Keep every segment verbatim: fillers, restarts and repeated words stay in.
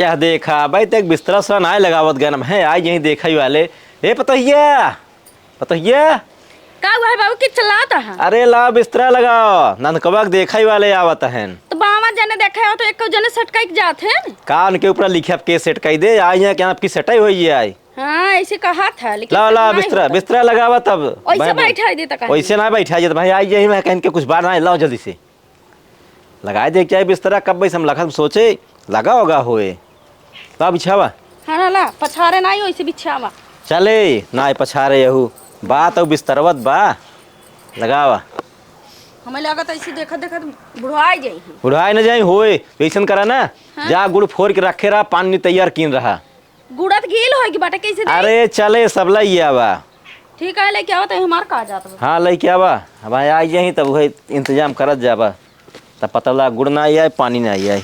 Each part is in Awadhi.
यह देखा, भाई, ते बिस्तरा सा नाय लगावत गनम है, आई यहीं देखई वाले। ए, पतोहिया, पतोहिया। का हुआ है बाबू, कि चिल्लात है? अरे, लाव बिस्तरा लगाव, ननकवा के देखई वाले आवत हैं। तो बामा जने देखे हो तो एक जने सटकाई के जात हैं। का उनके ऊपर लिखे, आपके सेट कई दे, आई यहाँ के आपकी सेटई होई है, आई। हाँ, ऐसे कहा था, लेकिन लाव, सेट लाव नाय बिस्तरा, होता। बिस्तरा लगावा तब। वैसे भाई, बैठा देता कहीं। वैसे ना बैठा देता भाई, आई यही मैं कहीं के कुछ बार ना, लाव जल्दी से। लगाए दे क्या बिस्तरा, कब भाई हम लखन सोचे, लगा होगा होए। लाव बिछावा। हाँ, ना ला, पछारे नाई, वैसे बिछावा। चले, नाई पछारे यहू। बात अउ बिस्तरवत बा। लगावा। हमें लागत ऐसे देखत देखत बुढ़ाई जाई हैं। बुढ़ाई न जाई होए, तो ऐसन करा ना, हाँ? जा गुड़ फोर के रखे रहा, पानी तैयार कीन रहा। गुड़त गील होई कि बाटे, कैसे दे? अरे चले, सब लई आवा। ठीक है, लेके आवा, तो हमार का जात बा। हाँ, लई के आवा। अब आई जाही, तब वही इंतजाम करत जाबा। तब पता लगा गुड़ ना आई, पानी ना आई।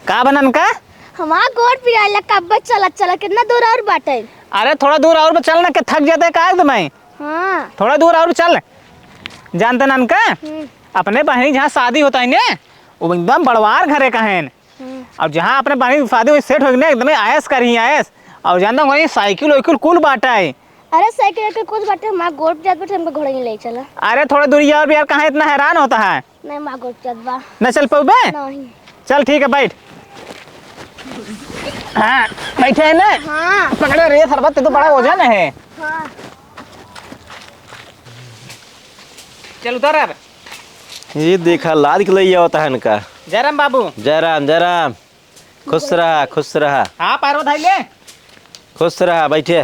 का बनन का? हमार गोड़ पिराइला, कब्बे चलत चलत, कितना दूर और बाटे? अरे थोड़ा दूर और चल ना, के थक जाते का एकदम है। हाँ। थोड़ा दूर और चल। जानते ननका, हम्म। अपने बहनी जहाँ शादी होता है ने, वो एकदम बड़वार घरे का है। हम्म। और जहाँ अपने बहनी शादी हुई सेट होई ने, एकदम ऐश करी ऐश। और जानता हूँ, वहीं साइकिल वाइकिल कुल बाटा है। अरे साइकिल वाइकिल कुछ बाटे, हमार गोड़ पिरात बाटे, हमको घोड़े नहीं ले चला। अरे थोड़ा दूर यार, भी यार, कहाँ इतना हैरान होता है? नहीं, हमार गोड़ पिरात बा। न चल पउबे? नहीं। चल ठीक है, बैठ। हाँ, बैठे है ना? हाँ। पकड़े रे सरबत, ते तो बड़ा वजन है। हाँ। चल उतर अब। ये देखा, लाद के लई आवत है इनका। जयराम बाबू। जयराम, जयराम। खुश रहा, खुश रहा। हाँ, पारो धाई ले। खुश रहा, बैठे।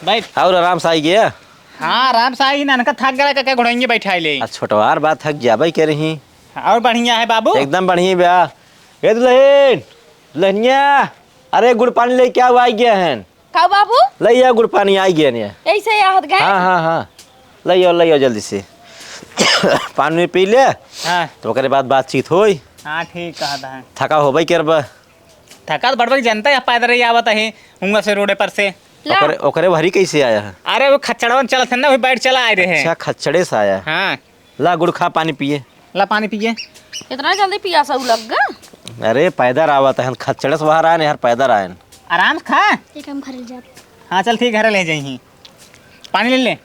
बैठ। और आराम से आई गया? हाँ, आराम से आई, ननका थक गया, का, का घोड़ेंगे बैठाई ले। आ, छोटवार बात थक जाबे के रही। और बढ़िया है बाबू? एकदम बढ़िया बा। ए दुल्हन, दुल्हनिया, अरे गुड़ पानी लेके आओ, आई गया है। का बाबू? लइया गुड़ पानी आई गया ने। ऐसे ही आहत गए? हाँ, हाँ, हाँ। लइया, लइया जल्दी से। पानी पी ले। हाँ। तो ओकरे बाद बातचीत होई। हाँ, ठीक कहत है। थका होबे करबा। थका तो बड़बड़ जनता है, पैदल ही आवत है, हुआ से रोडे पर से। ला। ओकरे, ओकरे भरी कैसे आया है? अरे वो खच्चड़वन चलत है ना, वही बैठ चला आए रहे। अच्छा, खच्चड़े से आया। हाँ। ला गुड़ खा, पानी पिए। ला पानी पिए। इतना जल्दी पियासा लग गा? अरे पैदल आवत है, खच्चड़े से बाहर आए, यार पैदल आए। आराम से खा। ठीक, हम घरे जाब। हाँ चल ठीक, घरे ले जाइही। पानी ले ले।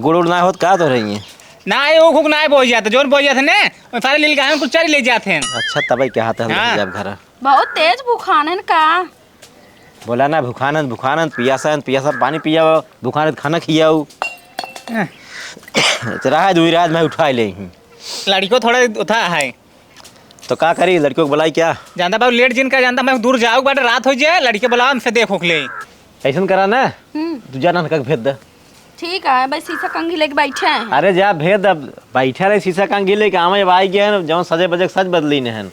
गुड़ उड़ ना होत का तो रही है? ना, ये ऊख ऊख ना बोई जात, जोन बोई जात है ने, वो सारे लील गाहन कुछ चरी ले जात हैं। अच्छा, तबे के हाथ है, हाँ। जाब घर। बहुत तेज भूखान है का? बोला ना, भुखानंद, भुखानंद, पियासंद, पियासंद, पानी पियाओ, भुखानंद खाना खियाओ। एह। रहा दुई रात में उठा ले ही। लड़कियों थोड़ा उठा है। तो का करी, लड़कियों को बुलाई क्या? जानता बाबू, लेट जिन का जानता, मैं दूर जाऊँ, बाटे रात हो जाए, लड़के बुलाओ, हमसे देख ओख ले। ऐसन करा ना, हम्म। तू जा ननका के भेज दे। ठीक है, बस शीशा कंघी लेके बैठे हैं। अरे जा भेद, अब बैठे रहे शीशा कंघी लेके, आवे अब आई गए हैं, जौन सजे बजे के सज बदली ने हैं।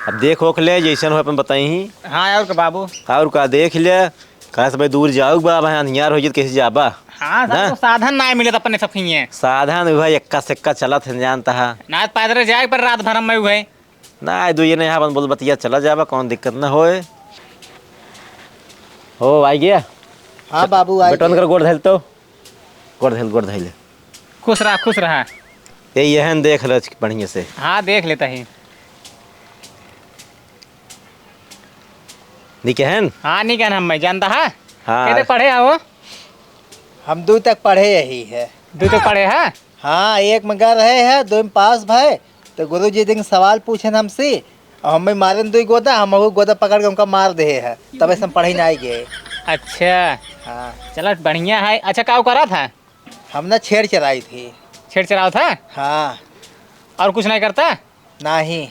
अब देख ओख ले, जैसन हो अपन बताई ही। हाँ, और का बाबू? और का देख ले, कहे से भाई दूर जाऊ बा, भाई अंधियार हो जित कैसे जाबा? हाँ, सर, ना? तो साधन ना मिले तो अपने सब खइए। साधन भी भाई एक्का सेक्का चलत है, जानता है। ना पैदल जाए पर रात भर में हुए। ना, दू जने यहाँ अपन बोल बतिया चला जाबा, कौन दिक्कत ना होए। हो, आई गया? हाँ बाबू, आई बेटवन गया। कर गोड़ धैल तो। गोड़ धैल, गोड़ धैल। खुश रहा, खुश रहा। ये, यहन देख ले बढ़िया से। हाँ, देख लेता ही। निक हन? हाँ, निक हन, हम मैं जानता है। हाँ। केते पढ़े हो? हम दू तक पढ़े यही है। दू तक पढ़े है? हाँ, एक में गा रहे हैं, दो में पास भए, तो गुरुजी दिन सवाल पूछे हमसे, और हमें मारे दुई गोदा, हम वो गोदा पकड़ के उनका मार दे है, तब ऐसे हम पढ़े ना आई गए। अच्छा। हाँ। चलो, बढ़िया है। अच्छा, का करा था? हम ना छेड़ चराई थी। छेड़ चराओ था? हाँ। और कुछ नहीं करता? नहीं।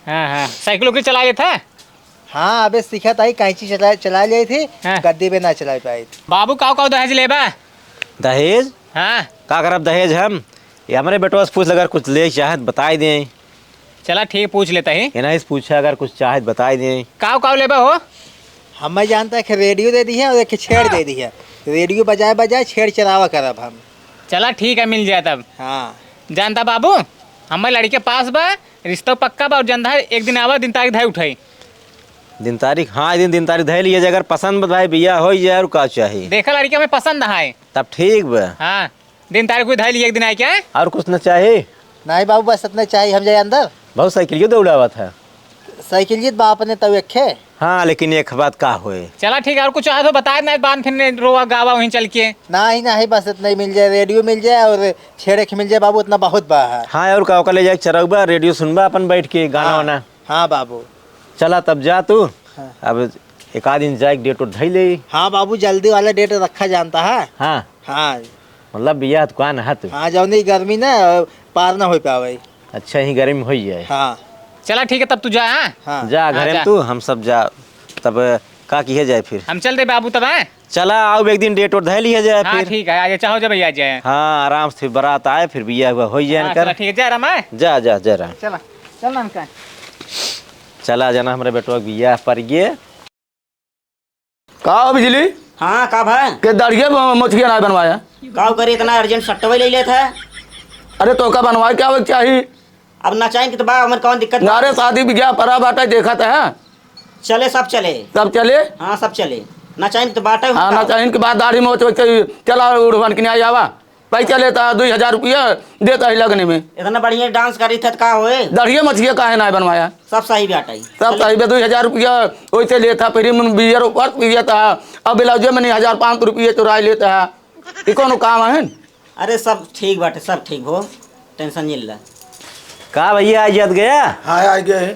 हाँ, हाँ। साइकिल उकिल चला लेता? हाँ, अबे सीखत आई, कैंची चला, चला ले थी, हाँ। गद्दी पे ना चला पाई। बाबू, काव काव दहेज लेबा? दहेज? हाँ। का करब दहेज हम? ये हमरे बेटवा से पूछ, अगर कुछ ले चाहे तो बताई दें। चला ठीक, पूछ लेता ही। इन्हीं से पूछा, अगर कुछ चाहे तो बताई दें। काव काव लेबा हो? हमें जानता है कि रेडियो दे दी है और एक छेड़ दे दी है। रेडियो बजाए बजाए छेड़ चलावा करब हम। चला ठीक है, मिल जाए तब। हाँ। जानता बाबू, हमारे लड़के पास बा, रिश्तो पक्का बा और जानता है, एक दिन आवा, दिन तारीख धाई उठाई। दिन तारीख? हाँ, एक दिन, दिन तारीख धाई लिए, अगर पसंद बा भाई, बिया हो जाए और का चाहिए? देखा लड़के हमें पसंद है। तब ठीक बा। हाँ, दिन तारीख को धाई लिए, एक दिन आए क्या? और कुछ न चाहिए? नहीं बाबू, बस इतने चाहिए, हम जाए अंदर। बहुत साइकिलियो दौड़ावत है। साइकिल जीत बा अपने तब एक खे। हाँ, लेकिन एक बात का होए। चला ठीक है, और कुछ चाहे तो बताए, नहीं बांध फिर रोवा गावा वहीं चल के। नहीं, नहीं, बस इतना ही मिल जाए, रेडियो मिल जाए और छेड़े के मिल जाए बाबू, इतना बहुत बा है। हाँ, और का, ओका ले जाए चरौबा, रेडियो सुनबा अपन बैठ के, गाना हाँ, वाना। हाँ बाबू। चला तब जा तू। हाँ। अब एक आध दिन जाए, डेट उट धई ले। हाँ बाबू, जल्दी वाला डेट रखा जानता है। हाँ। हाँ। मतलब बियाह दुकान है तू। हाँ, जौनी गर्मी ना पार ना हो पावे। अच्छा, ही गर्मी होई जाए। हाँ। चला ठीक है, तब तू जा, हाँ? हाँ। जा हाँ, घरे में जा। तू, हम सब जा। तब का किहे जाए फिर? हम चल दे बाबू तब, हैं? चला, आओ एक दिन डेट उट धै लिहे जाए हाँ, फिर। ठीक है, आ जाए, चाहो जब आ जाए। हाँ, आराम से फिर बारात आए, फिर बियाह हुआ होई जाए हाँ, इनकर। चला ठीक है, जय राम, हैं? जा, जा, जय राम। चला, चल ना इनका। चला जाना हमरे बेटवा के बियाह पर गे। का हो बिजली? हाँ, का भा? के दाढ़िया म-, मोछिया ना बनवाया? का करी, इतना urgent सट्टवे ले लेत है। अरे तो का बनवाए, क्या हो चाही? अब नचाइन के तो बा, हमन कौन दिक्कत बा? ना रे, शादी बियाह परा बाटे, देखत है। चले, सब चले। सब चले? हाँ, सब चले। नचाइन के तो बाटे हाँ, उनका। नचाइन के बाद दाढ़ी मोछ वैसे ही चला, उड़वन के नहीं आवा। पैसा लेता है, दुई हजार रुपया देता है लगने में। इतना बढ़िया dance करी थे तो का होए? दाढ़िया मोछिया काहे ना बनवाया? सब सही बाटे। सब सही बे, दुई हजार रुपया वैसे लेता, फिर मन बियर ऊपर पियता, अब ब्लाउज में नहीं, हजार पाँच सौ रुपया चुराई लेता है। ये कौन काम है? अरे सब ठीक बाटे, सब ठीक हो, tension नहीं ला। का भैया, आज याद गया? हाँ, आ गए।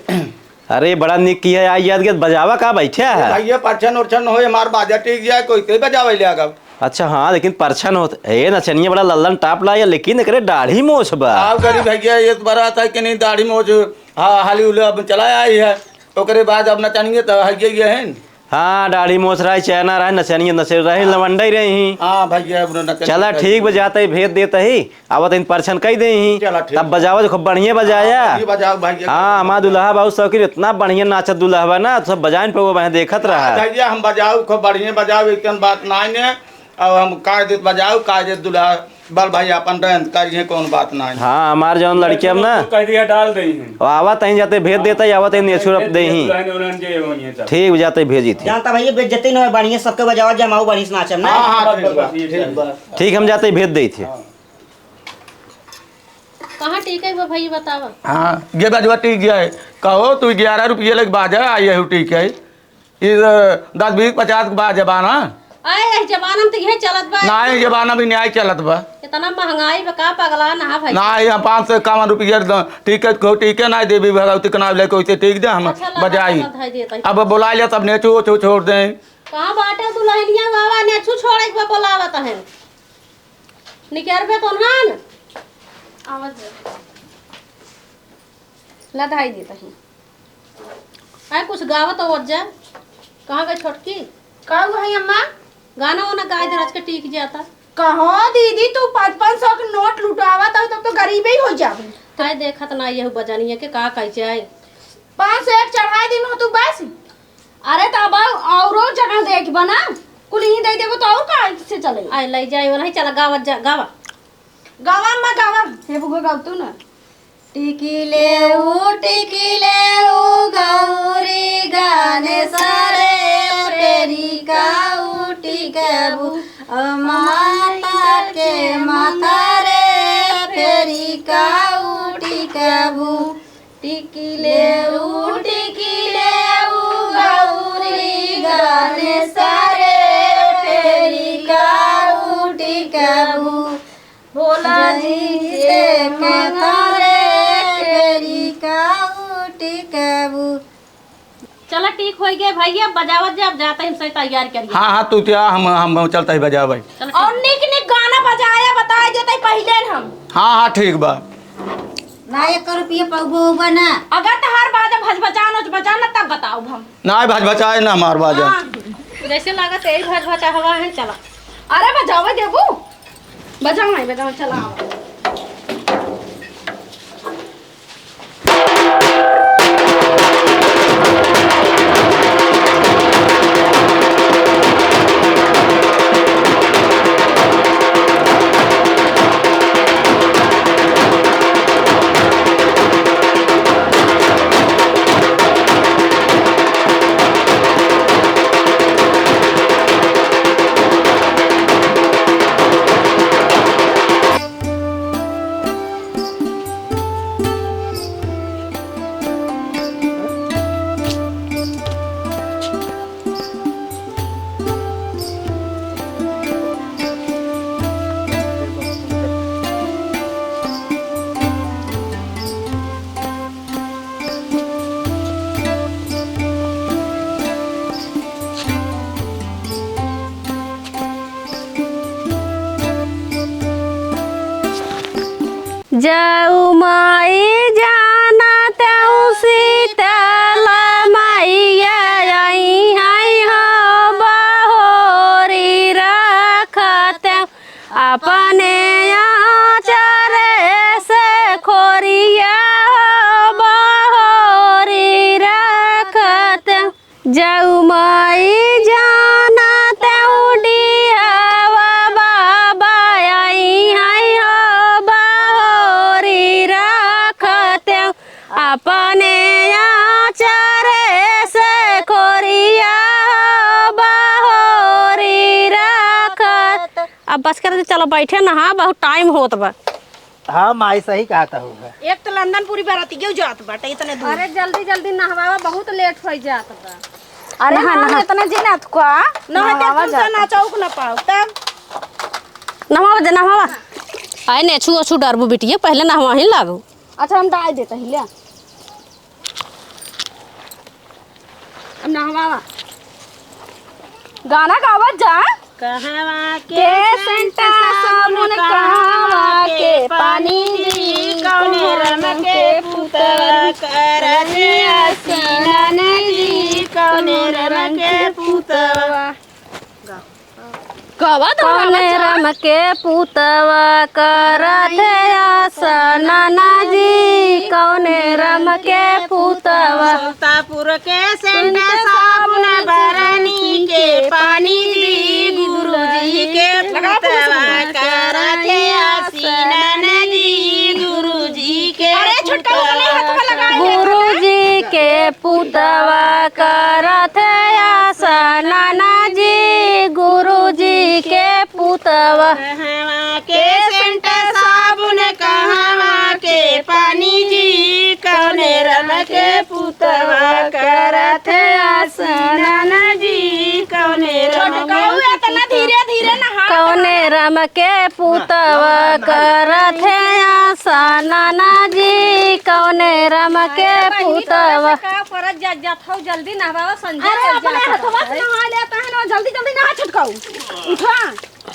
अरे बड़ा निक किया, आज याद गया, बजावा का बैठा है? भैया, परछन उरछन होए, हमार बाजा टिक जाए, कोई ते बजावे ले आगा। अच्छा हाँ, लेकिन परछन होत, ए नचनिया बड़ा लल्लन टाप लाया, लेकिन एकरे दाढ़ी मोछ बा। आओ गरीब भैया, ये तो बड़ा था कि नहीं दाढ़ी मोछ, हाँ, हाली उले अब चला आई है, ओकरे बाद अब नचनिया तो है ये है। हाँ, दाढ़ी मोछ रही, चैना रही, नचनिया नचे रही, हाँ। लवंडई रही। हाँ, भैया, अब नचनिया चला, रही। ठीक बा, जाते ही भेज देते ही, आवत इन परछन कई दे ही। चला, ठीक तब बा। बजावा, खूब बढ़िया बजाया। हाँ, ये बजाओ, भैया। हाँ, हमार दुल्हा बहुत शौकीन, इतना बढ़िया नाचत दुल्हा बा ना, तो सब बजाइन पे वो वहाँ देखत हाँ, रहा। भैया, हम बजाओ, खूब बढ़िया बजाओ, एक बात नाई ने। अब हम कायदे बजाओ, कायदे दुल्हा, बल भाई अपन dance करिए, कौन बात नाई। हाँ, हमार जौन लड़की अब ना। कह दिया, डाल दे ही। आवत ही जाते भेज देता ही, आवत ही नेचुर अब दे ही। दुल्हन उल्हन जे होइए सब। ठीक, जाते ही भेजी थे। जानता भैया, बेइज्जती न हो, बढ़िया सबके बजावा, जमाऊ बढ़िया से नाचम ना। हाँ, हाँ, बस, ठीक बस, बा, बस, ये ठीक चाहिए। बा। ठीक, हम जाते ही भेज दे थे। हाँ। कहाँ टीके बा भैया, बतावा। हाँ, ये बजवा टीक गया है। कहो, तू ग्यारह रुपये लग बाजा, आई है टीक है। ई, अ, दस बीस पचास के बा जमाना। आए, एह जमाना में तो इहे चलत बा। ना, ई जमाना भी न्याय चलत बा। इतना महंगाई बा, का पगला ना भाई। ना, ई हम पाँच सौ इक्यावन रुपया द-, टिकट को, टिकट ना देबी, भगवती के नाम लेके उसे टिक दे, हम अच्छा, ला, बजाई। ला, ला, धई देता ही। अब बोला ले, तब नेचू ओचू छोड़ दे। कहाँ बाटे दुल्हनिया बाबा, नेचू छोड़े के बा, बोलावत है। निकरबे तो ना न। आवत जा। ला धई देता ही। आए, कुछ गावत आवत जा। कहाँ गई छोटकी? का हुआ है अम्मा? गाना वाना गाए दे, आज के टीक जाता। कहो दीदी, तू पाँच पाँच सौ के नोट लुटावत हो, तब तो गरीबे ही हो जाबू। आए, देखत ना यहू बजनिया के का कही जाए। पाँच सौ एक चढ़ाए दिन हो तू बस। अरे, तो अब औरो जगह देखबा ना, कुल यहीं दे देबो तो और का से चले? आए, ले जाए वाला ही, चला गावत जा, गावा। गावा अम्मा, गावा। हे बुआ, गाव तू ना। टिकिले ऊ, टिकिले ऊ, गौरी गणेश रे, फेरी का ऊ टिकबू, अ माता के माथा रे, फेरी का ऊ टिकबू। टिकिले ऊ, टिकिले ऊ, गौरी गणेश रे, फेरी का ऊ टिकबू। भोला जी के माथा रे, फेरी का ऊ टिकबू। चला, ठीक होई गए भैया, बजावत जा, अब जाते ही हम सही तैयार करिए। हाँ, हाँ, तू क्या, हम, हम चलता ही बजावे। चला, और ठीक। निक निक गाना बजाया, बताए देते ही पहिले हम। हाँ, हाँ, ठीक बा। ना एक रुपये पौबो उबा ना। अगर तहार बाजा भजभजान उजभजान ना, तब बताओ हम। ना भजभजाए ना हमार बाजा। हाँ, जैसे लागत यही भजभजा हवा है, चला। अरे बजावे देबू? बजाओ नहीं, बजाओ, चला आओ। जउ माई जानत हूँ शीतल मैया अइहैं हो बहोरी रखत हूँ अपने आँचरे से खोरिया हो बहोरी रखत हूँ। जउ माई जानत हूँ डिहवा बाबा अइहैं हो बहोरी रखत हूँ अपने आँचरे से खोरिया हो बहोरी रखत। अब बस कर दे, चलो बैठे नहा, बहुत टाइम होत बा। हाँ माई, सही कहत हूँ। एक तो लंदन पूरी बराती क्यों जात बाटे इतने दूर। अरे जल्दी जल्दी नहवावा, बहुत लेट होइ जात बा। अरे नहा, हाँ, नहा। इतना जी नाथ को आ। नहा के नहवावा तुम जाता। ना चौक ना पाओ तब। नहवावा जा, नहवावा। आए ने छुआ छू डरबू बिटिया, पहले नहवा ही लागो। अच्छा हम डाल देते ही ले। अब नहवावा। गाना गावत जा। कहवा के के सेंट सेंट साबुन साबुन कहवा कहवा के के पानी पानी दी, दी, कौने रम के पुतवा करत आसन ननदी, कौने रम के पुतवा। गावा तो कौने रामा चा। रम के पुतवा करत है आसन ननदी, कौने रम के पुतवा। सुल्तापुर के सेंट साबुन बरनी के पानी दी, गुरुजी के पुतवा करत है आसन ननदी, गुरुजी के अरे छोटका पुतवा। ओकरे हाथ में लगा दे। गुरुजी के पुतवा करत है आसन ननदी, गुरुजी के पुतवा। कहवा के सेंट साबुन कहवा के पानी जी, कौने रम के पुतवा करत है आसन ननदी, कौने रम छोटकाऊ के इतना पुतवा। धीरे धीरे नहा कौने रम के पुतवा करत है आसन ननदी, कौने रम के अरे बहिनी, तोरे से पुतवा। का फरज जा, जात हौ, जल्दी नहवावा, संझा अरे हो अपने जात हथवा से है। नहा लेता है ना, जल्दी जल्दी नहा छोटकाऊ। उठा,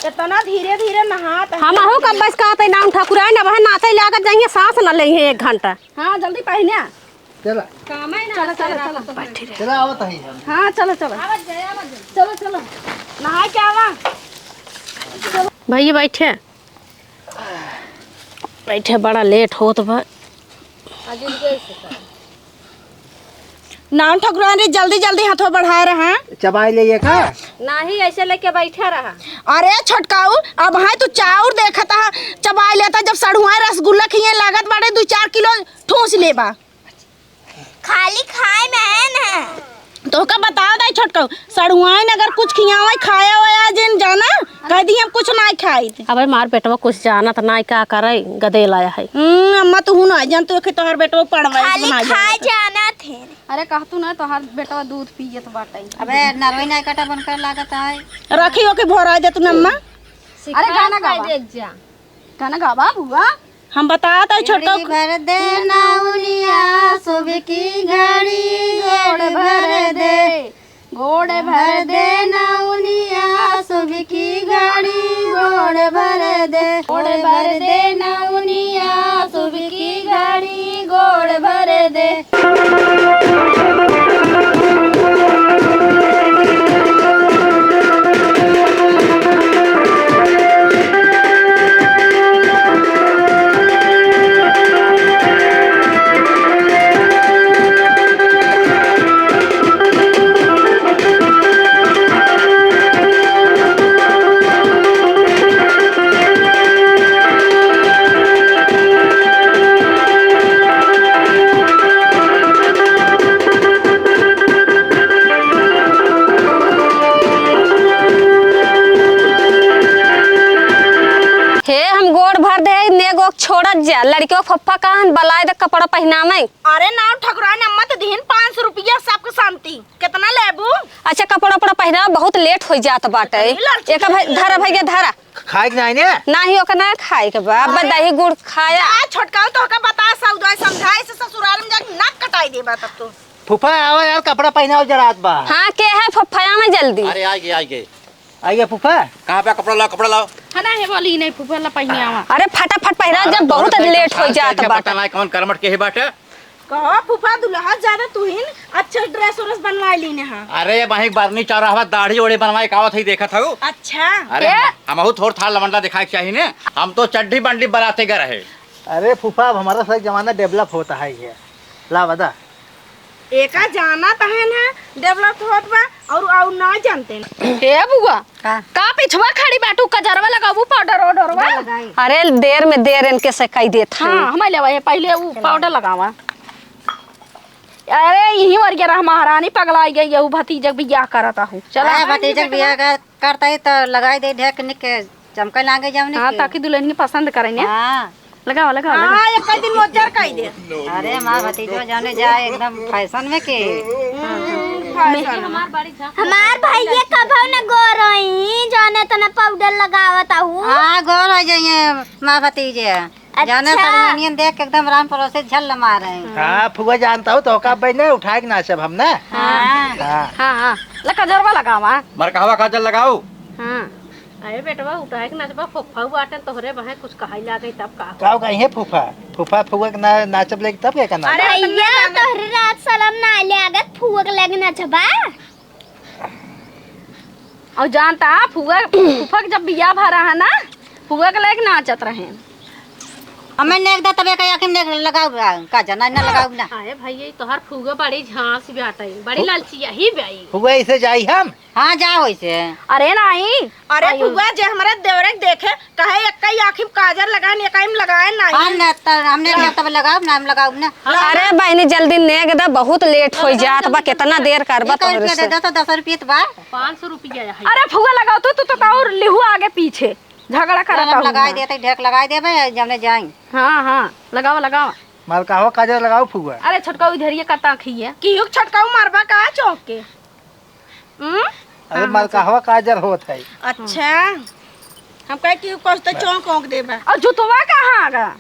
इतना धीरे धीरे नहात है। हम अहू कब बस कहत है नाम ठकुराइन, अब है नाचे लागत जाइए, सांस न लेइहे एक घंटा। हाँ जल्दी पहिने। चला। कामे ना चला, चला, चला। चला आवत है हम। हाँ चला, चला। आवत जाए, आवत जाए। चला, चला। नहा के आवा। भैया बैठे। बैठे, बड़ा लेट होत बा। नाम ठकुराइन रे, जल्दी जल्दी हथवा बढ़ाए रहा। चबाई लेइए का? नाही, ऐसे लेके बैठा रहा। अरे छोटकाऊ, अब है तू चाउर देखत हा, चबाई लेता, जब सड़ुआए रसगुल्ला खिए लागत बाटे, दू चार किलो ठूस लेबा। खाली खाए में है ना। तोहका बता दे छोटकऊ, सड़ुआइन अगर कुछ खियावे, खाए वाए जिन जाना, कह दी हम कुछ नाहीं खाइत। अबे मार बेटवा कुछ जानत नाहीं, का करे, गदेल आया है। हम्म, अम्मा तू ना जान, तू के तोहर बेटवा पढ़वे खाली ना खाए जाना। जाना थे। अरे कहतू ना, तोहर बेटवा दूध पियत बाटे। अबे नरवई नाहीं कटा बनकर लागत है। रखी ओके भोरा दे तू अम्मा। अरे गाना गावा। गाना गावा बुआ। हम बतात है छोटो। एड़ी भर दे नौनिया, सुबह की घड़ी गोड़ भर दे। गोड़ भर दे नौनिया, सुबह की घड़ी गोड़ भर दे। गोड़ भर दे नौनिया, सुबह की घड़ी गोड़ भर दे। हे, हम गोड़ भर दे, नेगो छोड़त जा, लड़कियों फप्फा कहन बलाए दे कपड़ा पहिनावे। अरे नाम ठकुराइन अम्मा तो दिहिन पाँच सौ रुपया सबके शांति। कितना लेबू? अच्छा, कपड़ा उपड़ा पहिरा, बहुत लेट होइ जात बाटे। अरे लड़की एक भाई, के धरा भैया, धरा। खाए के नाहीं ने? नाहीं, ओका ना खाए के बा। अब अरे। दही गुड़ खाया। जा, छोटकाऊ तोहका बता, सौदा समझाए से ससुराल में जाके नाक कटाई देबा तब तो। फूफा, आवा यार, कपड़ा पहिनाओ जरात बा। हाँ, के है फुफ्फाया में जल्दी? अरे, आइ गए, आइ गए। आइए फूफा। कहाँ पे कपड़ा लाओ, कपड़ा लाओ। है ना, हे बोली नहीं फूफा, ला पहिने आवा। अरे फटाफट पहिरा, अरे जब तोहरे बहुत सही लेट हो जात बाटे। पता नहीं कौन करमट के ही बाटे। कहो फूफा, दुल्हा ज्यादा तुहिन अच्छा ड्रेस उरेस बनवाए लीने हा। अरे वहीं बरनी चौराहा दाढ़ी ओढ़ी बनवाए का आवत ही देखत हऊ। अच्छा। अरे ए? हम, हमहू थोड़ थाड़ लवंडा दिखाए के चाहिए ने। हम तो चड्ढी बंडी बराते गए रहे। अरे फूफा, अब हमारा सब जमाना डेवलप होता है ये। ला बता। एका जाना तहन है, डेवलप होत बा, और, और ना जानते हैं। हे बुआ, का? का पिछवा खड़ी बाटू, कजरवा लगाबू, पाउडर ओडरवा? ना लगाई। अरे, देर में देर इनके से कही देत है। हाँ, हमें लेवा है, पहले वो चलो। पाउडर लगावा। अरे, यही वर गया रहा, महारानी पगलाई गई, यहू भतीजक बियाह करत आहू। चला। अरे, भतीजक बियाह कर, करता ही तो लगाई दे ढेक निक के। चमके लागे जौने हाँ, के। ताकि दुल्हन के पसंद करे ने। हाँ। लगावा, लगावा, लगावा। हाँ, एक दिन मोजर कई दे। अरे, हमार भतीजवा जौने जाए एकदम फैशन में के। हम्म, फैशन में। हमार भैया कभो न गोर होई, जौने तना पाउडर लगावत आहू। हाँ, गोर हो जाइए हमार भतीजे। अच्छा। जौने सरमनियन देख के एकदम राम परोसे झल मारे। हाँ, फुआ जानता हूँ, तो का बहने उठाए के नाचब हम ना। हाँ। हाँ। हाँ, हाँ। ला कजरवा लगावा। मरकहवा काजल लगाओ। हाँ। अरे बेटवा, उठाए के नाचबा, फुफ्फा बाटन तोहरे बहे कुछ कहै लागे तब का हो? का कही है फूफा? फूफा फुआ के ना, नाचब लेके तब के का नाच? अरे भैया, तोहरे रात सलाम ना ले आगत फुआ के लगे नाचबा। और जानता, फुआ, फूफा के जब बियाह भा रहा ना, फुआ के लगे नाचत रहे। हमें नेग दा तबे का आँखी में नेग लगाऊ, का जाना ना लगाऊ ना। अरे भैया, ये तोहर फुआ बड़ी झांस बाटे, बड़ी फु-, लालचिया ही बाई। फुआ इसे जाई हम? हाँ, जाओ इसे। अरे नाई। अरे आयो। फुआ, जे हमरे देवरे के देखे, कहे एक्कई आँखी में काजर लगाए, एक्कई में लगाए नाई। हाँ, ना त-, हमने ना तब लगाओ, ना हम लगाओ ना। अरे बहिनी, जल्दी नेग दा, बहुत लेट हो जात बा, कितना देर करबा ये कौन तोहरे रुपया से? दे दो तो दस रुपये तो बा। पाँच सौ रुपया है। अरे फुआ लगाओ तू, तू तो और लिहू आगे पीछे, झगड़ा करत हम हूँ लगाई ना। देते, ढेक लगाई देबे, जब ने जाई। हाँ, हाँ, लगाओ, लगाओ। मलकाहो काजर लगाओ फुआ। अरे छोटका उधर ये कता खइए। किहू छोटका मारबा का चौक के? हम्म? अरे हाँ, मलकाहवा काजर होत है। अच्छा, हम कहे कि कुछ तो चौंक औंक देबा। और जुतवा कहाँ गा?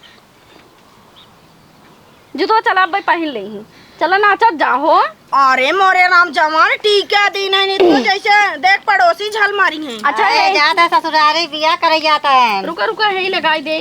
जुतवा चला अब पहिन ले ही। चला नाचत जा हो। अरे मोरे राम, जवान टीका दिन है, नहीं तो जैसे देख पड़ोसी झल मारी है। अच्छा, अरे, ये जात है ससुरारी, बियाह करे जात है। रुका, रुका, यही लगाई दे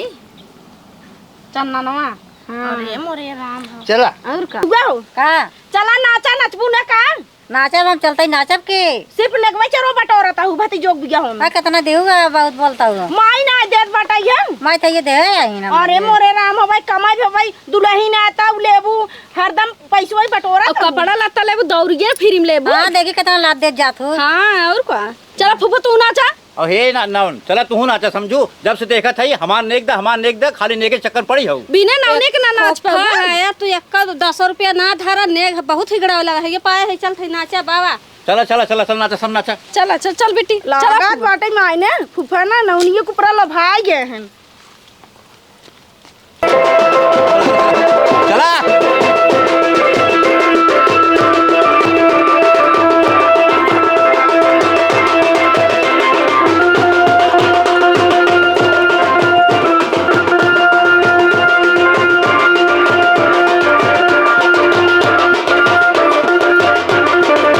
चंदनवा। हाँ। अरे मोरे राम हो। चला। और का? हुआ हो। का? चला नाचा, नचबू ना का? नाचब हम, चलते ही नाचब के। सिर्फ नेगवे चरो बटोरत हूँ भतीजोक बियाह में। आ, कितना देहू है, बहुत बोलता हूँ। माई ना देत बाटा ये। माई तो ये दे आई ना अरे माई। मोरे राम हो भाई, कमाई हो भाई, दुल्हन आता उ लेबू, हरदम पैसवा ही बटोरत और हूँ। कपड़ा लत्ता लेबू, दौड़िए फ्री में लेबू। हाँ, देखी कितना लाद देत जात हो। हाँ, और का? चला फूफा तू नाचा। अहे ना, नौन, चला तुहू नाचा समझू। जब से देखत हई, हमार नेग दा, हमार नेग दा, खाली नेगे चक्कर पड़ी हऊ। बिना नौने के ना नाच पाऊ। हाँ, यार, तू एक्का दस रुपया ना धरा, नेग बहुत हिगड़ा वाला है, ये पाए है, चल थे नाचा बाबा। चला, चला, चला, चल नाचा, सब नाचा। चला, चल, चल बेटी, चला लागत फूफा। बाटे मायने, फूफा ना नौनिये के ऊपर लभाई गए हैं। चला।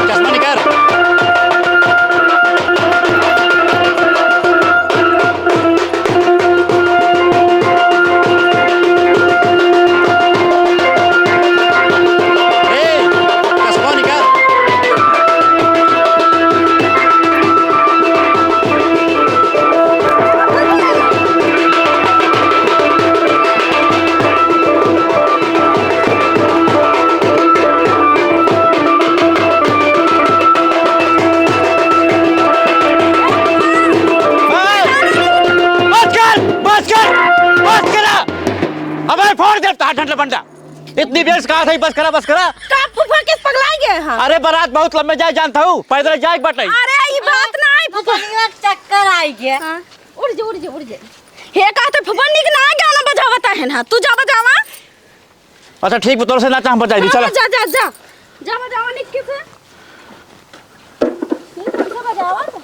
चश्मा निकाल। ए, चश्मा निकाल। बस कर, बस कर, बस करा। अबे फोड़ दे, तार डंडा बंडा। इतनी देर से कहा था, बस करा, बस करा। का फूफा किस पगलाई गए हैं? अरे बारात बहुत लम्बे जाए जानता हूँ, पैदल जाए के बाटे। अरे ई बात ना आई फूफा। फूफा चक्कर आई गया। हाँ, उड़ जे, उड़ जे, उड़ जे। हे कहते फूफा निक ना गाना बजावता है ना, तू जा बजावा। अच्छा ठीक बा, तोर से नाचा हम बजाई दी, हाँ, चला। हाँ, जा, जा, जा। जावा, जावा, निक्की से। ये कैसे बजावा तो?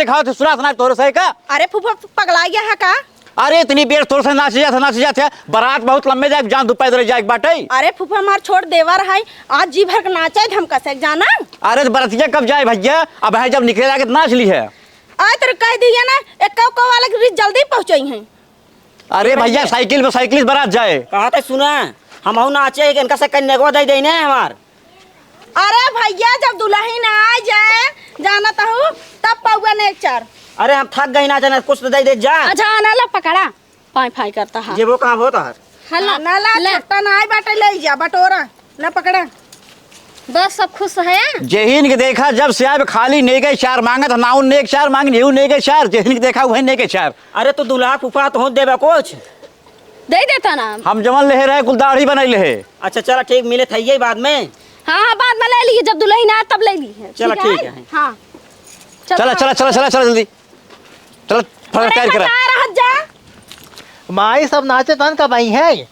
खाओ थे सुनात ना तोरे से का? अरे फूफा, पगला गया है का? अरे इतनी बेर तोरे से नाच जात है, नाच जात है। बारात बहुत लम्बे जाए, जान दू पैदल जाए के बाटे। अरे फूफा, हमार छोट देवर है, आज जी भर के नाचे हम कसे जाना। अरे तो बरतिया कब जाए भैया? अब है जब निकले लागे तो नाच ली है। आए तेरे कह दिया ना, एक कौ कौ वाले के बीच जल्दी पहुँचाई हैं। अरे भैया, साइकिल में, साइकिल से बारात जाए। कहा तो सुना, हमहू नाचे, इनका से कन्या को दे देने हमार। अरे भैया, जब दुलहिन आ जाए, जानत हूँ, तब पौआ नेक चार। अरे हम थक गई ना, जाना कुछ तो दे दे जा। अच्छा, आना ला पकड़ा, फाई फाई करता है। जेबो कहाँ होता है? हल्ला, हाँ, ना ला, ले। छट्टा ना आई बाटे, ले जा, बटोरा, ना पकड़ा। बस सब खुश है? जेहिन के देखा, जब से आए खाली नेके चार मांगत, नाउन नेक चार मांगन, यहू नेके चार, जेहिन के देखा, वही नेके चार। अरे तो दुल्हा फूफा तो हो देबे कुछ। दे देता ना। हम जवन लेहे रहे, कुल दाढ़ी बनैले है। अच्छा, चला ठीक, मिले थइये बाद में। हाँ, हाँ, बाद में ले लिए, जब दुलहिन आए तब ले लिए। चला, ठीक है? ठीक है। हाँ। चला, चला, चला, चला, चला, जल्दी। चला, फटाफट अरे, तैयार करा। कहाँ रहत जा? माई सब नाचे तन का माई है?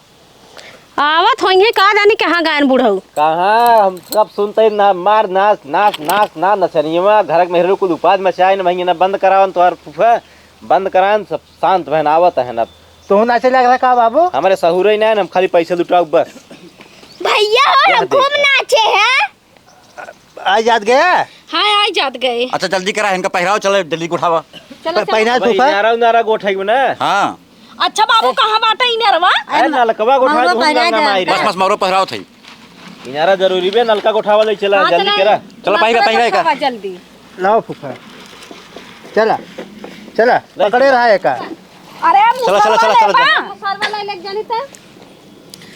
आवत होइहे, का जानी कहाँ गायन बुढ़ऊ। कहाँ, हम सब सुनते ना, मार नाच, नाच, नाच, ना नचनिया, घर के मेहरारू कुल उपाद मचाए न भैया, ना बंद करावन तोहार फूफा, बंद करान, सब शांत बहन आवत है ना। तू नाचे लग रहा का बाबू? हमारे सहूरे ही ना है, हम खाली पैसे लुटाऊ बस। भैया हो, हम खूब नाचे हैं। आ जात गया? हाँ, आ जात गए। अच्छा, जल्दी करा, इनका पहिराओ, चले, जल्दी उठावा। चलो, प-, चलो। पहिना भाई, फूफा? इनारा उनारा गोठाई में ना। हाँ। अच्छा बाबू, कहाँ बाटे इनरवा? अरे, नलकवा गोठा मौरो दूँ, पहिरा गंगा दे। माई रे। बस, बस, मौरो पहिराओ थई। इनारा जरूरी बे, नलका गोठावा ले चला, हाँ, जल्दी चला। करा। चला, पहिरा, नलका पहिरा का। गोठावा जल्दी। लाओ फूफा। चला, चला, ले पकड़े चला। रहा है का? अरे, चला, चला, मुसरवा चला, ले चला, बा। चला। मुसरवा ले लेके जानी त।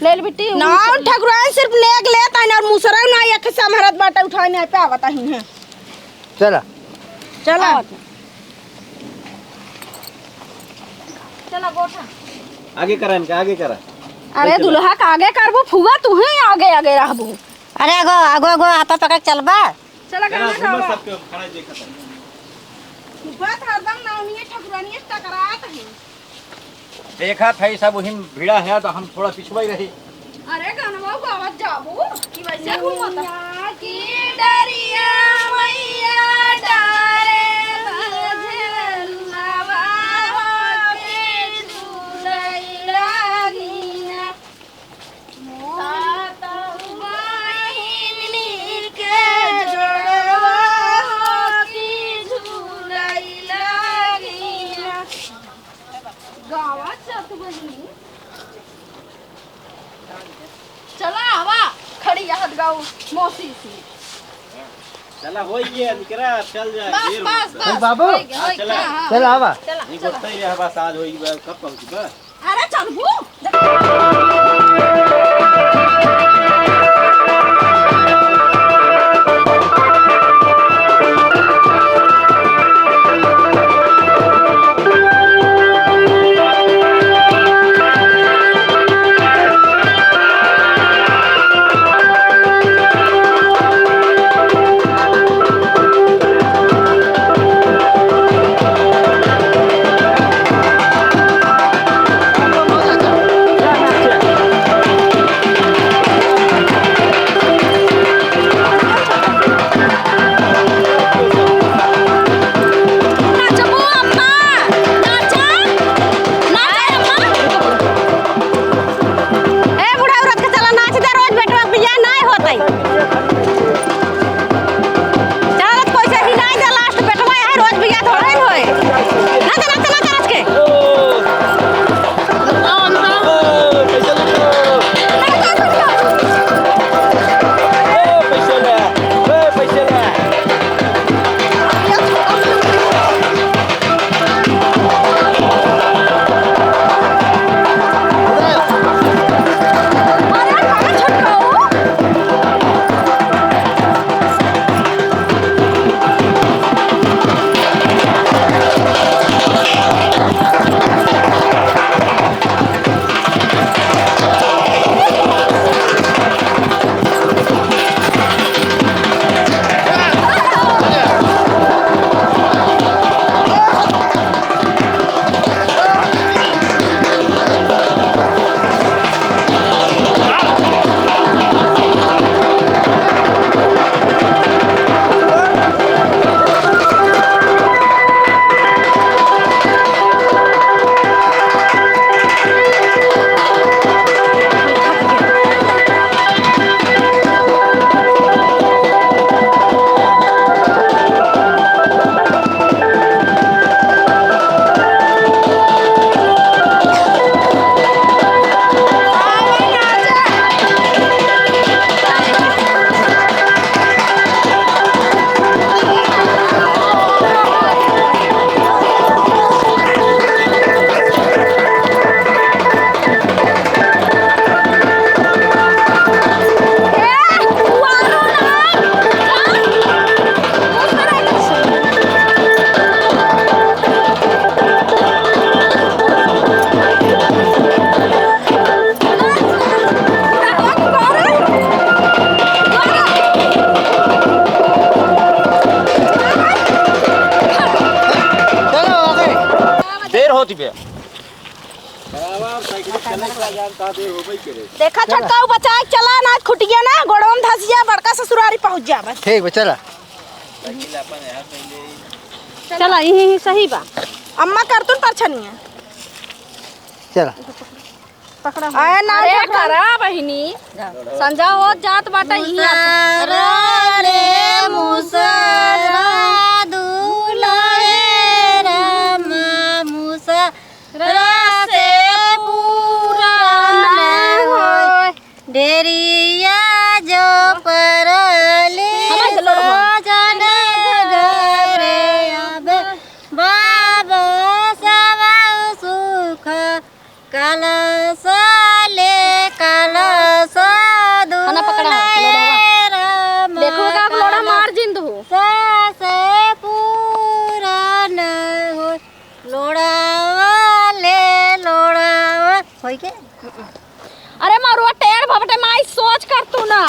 ले ले बिट्टी, ना, ठकुराइन सिर्फ नेग लेत हइन और मुसरवा ना एक संभरत बाटे, उठाए नहीं पे आवत हइन है। चला। चला। आवत है। चला गोठा। आगे करा इनका, आगे करा। अरे ले चला। दुल्हा का आगे करबो, फुआ तू ही आगे आगे रहबो। अरे आगो, आगो, आगो, हाथ पकड़ के चलबा। चला चला, गाना घूमर गावा। सबके खड़ा देखत है। फुआ तो हरदम नौनिये ठकुरानिये टकरात है। देखत है सब वही भिड़ा है, तो हम थोड़ा पिछुआ ही रही। अरे, गनवा गावत जाबू कि वैसे घूमत? मैया की डरिया, मैया डारे झुलवा हो के झूलई लागिना। सातहु बहिनी के जोड़वा हो के झूलई लागिना। गावा चत बहिनी। चला आवा, खड़ी रहत गाऊ मौसी सी। चला, होई गया, निकरा, चल जाए, बस, देर बस, होता। बस, बाबू। होई गया, होई चला। गया, हाँ, चला, आवा। चला, ये चला। गोठते ही रहा, बस, आज होई गया, कब पहुँची, बस? अरे, चलबू? देखा छोटका, उ बचाए के चला ना, खुटिया ना, गोड़वा में धसिया, बड़का ससुरारी पहुँच जाबे। ठीक बा, चला। चला, यही, यही सही बा। अम्मा करतुन परछनिया। चला। पकड़ा। आए ना अरे पकड़ा। करा बहिनी, संझा होत जात बाटे, इही आता। मुसरा रे मुसरा, दुलहे रामा मुसरा से पूरा न होय। डेरिया जो परली समझ लो रे माँ। सजन घरे अब बाबा सब सुख कलश ले कलश खाना पकड़ा है, लोढ़वा। दुलहे राम देखो का लोढ़ा कलश मार जिंद हो। से पूरा न हो। लोढ़वा ले लोढ़वा। होई के? अरे मरुआ टेढ़ भबटे माई, सोच कर तू ना।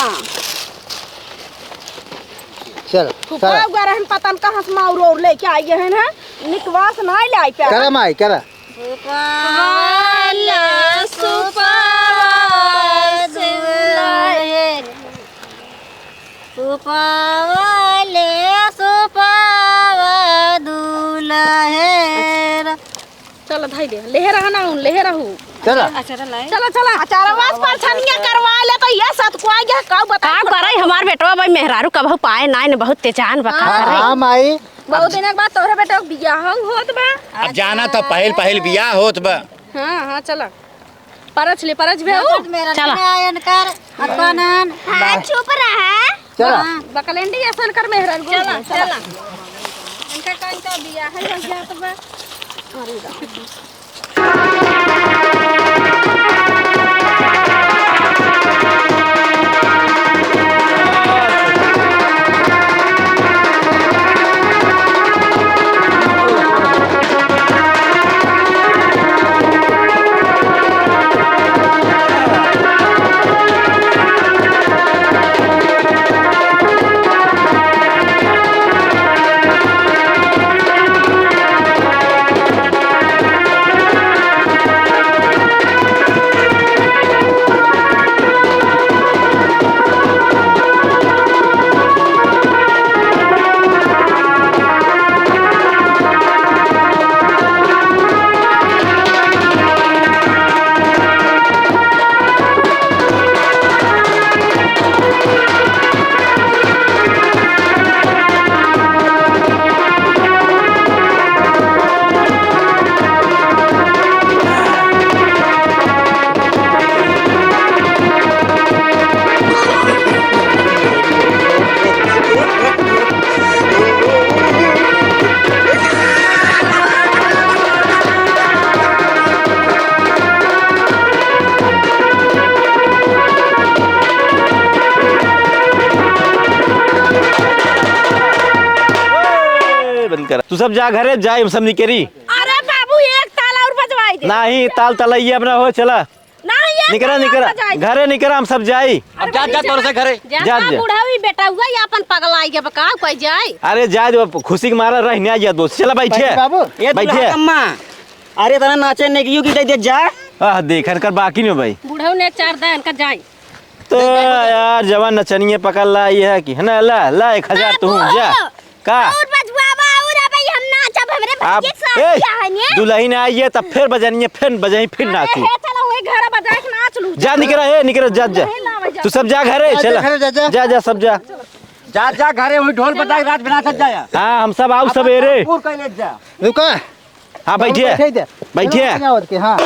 चल, फुफा चल। उगा रहन पतन कहाँ से माउर और लेके आई गए हैं, निकवास ना ले आई प्यार। करा माई, करा। सुपवा ले, सुपवा दुलहे। सुपवा ले, सुपवा दुलहे। चल, धाई दे। लेहे रहा ना, उन लेहे रहू। चला। चला, चला। अचारवा से परछनिया करवा ले, तो ये सतकुआ ये का बता। का करे, हमार बेटवा भाई मेहरारू कबहू पाए नाई न, बहुत तेजान बा, का हाँ, करे? हाँ, माई। बहुत दिन के बाद तोहरे बेटा के बियाह होत बा। अब जाना तो पहिल, पहिल बियाह होत बा। हाँ, हाँ, चला। परछ ले, परछ बे हो। चला। हाँ, चुप रहा। चला। हाँ, बकलेंडी असन कर मेहरारू। चला, चला। इनका का, इनका बियाह है, हो जात बा। अरे राम। ए, बंद कर। तू सब जा घरे, जाई, हम सब निकरी। अरे बाबू, एक ताल और बजवाई दे। नाही, ताल तलैया अपना हो, चला। नाही, एक निकरा, ताल और निकरा। बजाई दे। घरे निकरा, हम सब जाई। अब जा, जा, तोर से घरे। जा, जा, जा। बूढ़ा हुई बेटा हुआ, ये अपन पगला आई गया, का कोई जाए? अरे जाए दो, खुशी के मारा रह ना जा दोस्त। चला बैठे। बाबू। ए बैठे। दुल्हा अम्मा, अरे तना नाचे नेगियो की दे दे जा। आह, देखन कर बाकी नहीं भाई। बूढ़ा ने चार दे, इनका जाए। तो यार, जवान नचनिया पकड़ ला, ये है कि, है ना, ला, ला, एक हजार तू, बाबू, जा। का? और बजवावा, और अबे हम नाचब, हमरे आप, भैया शादी ए, है ने। दुल्हन आई है, तब फिर बजनिए, फिर बजाई, फिर अरे, नाची। हे, चलो, वही घर बजाए के नाच लू। जा, निकरा, ए, निकरा, जा, जा। दुल्हन लावे जा। तू सब जा घरे, जा, चला। जा, घरे, जा, जा। जा, जा, सब जा। जा, जा, घरे, वही ढोल बजा के रात बना सकता है। हाँ, हम सब आओ, सब ए रे। पूर कर ले जा। रुका। हाँ, बैठिए। बैठे दे। बैठिए। चलो, आगे आओ के, हाँ।